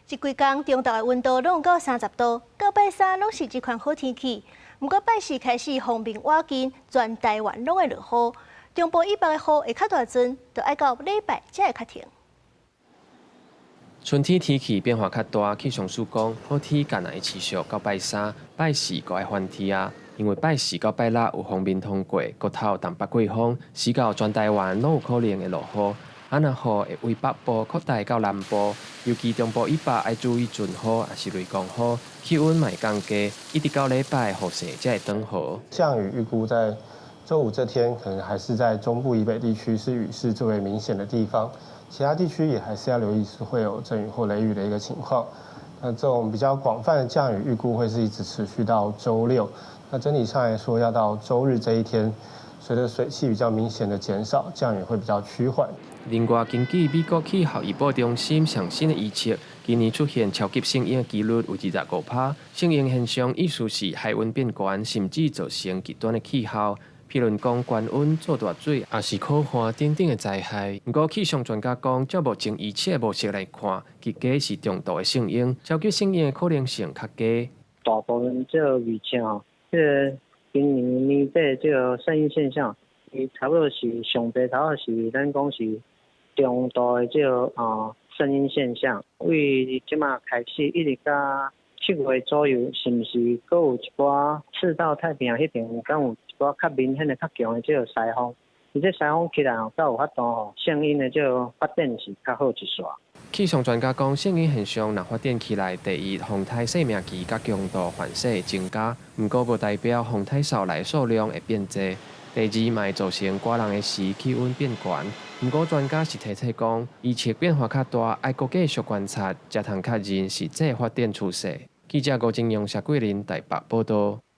這幾工中晝的溫度攏有到30度，到拜三攏是這款好天氣。毋過拜四開始鋒面倚近，全台灣攏會落雨。中部以北的雨會較大陣，著愛到禮拜才會較停。春天天氣變化較大，氣象署講，好天敢若會持續到拜三、拜四閣愛翻天啊。因為拜四到拜六有鋒面通過，骨頭東北季風，使到全台灣攏有可能會落雨。啊，若雨會為北部擴大到南部，尤其中部以北愛注意陣雨，抑是雷公雨，氣溫嘛會降低，一直到禮拜雨勢才會轉好。降雨預估在週五這天，可能還是在中部以北地區是雨勢最為明顯的地方，其他地區也還是要留意是會有陣雨或雷雨的一個情況。那這種比較廣泛的降雨預估會是一直持續到週六。那整體上來說，要到週日這一天，隨着水汽比較明顯的減少，降雨會比較趨緩。另外，根據美國氣候預報中心上新的預測，今年出現超級聖嬰的幾率有25%。聖嬰現象意思是海溫變懸，甚至造成極端的氣候，譬如講高溫、做大水，抑是苦旱等等的災害。毋過氣象專家講，照目前預測模式來看，極低是中度的聖嬰，超級聖嬰的可能性較低。大部分這個預測吼，這個今年年底這個聖嬰現象，伊差不多是上濟，差不多是咱講是中度的這個聖嬰現象，為這馬開始一直到7月左右，是毋是閣有一寡赤道太平洋彼邊敢有一寡較明顯的、較強的這個西風？伊這西風起來吼，才有法度吼，聖嬰的這個發展是較好一撮。氣象專家講，聖嬰現象若發展起來，第一，風颱生命期佮強度反勢會增加，毋過無代表風颱掃來數量會變濟。第二，嘛會造成寒人的時氣溫變懸。毋過專家是提醒講，預測變化較大，愛閣繼續觀察，才通確認實際發展趨勢。記者郭金陽、謝桂林台北報道。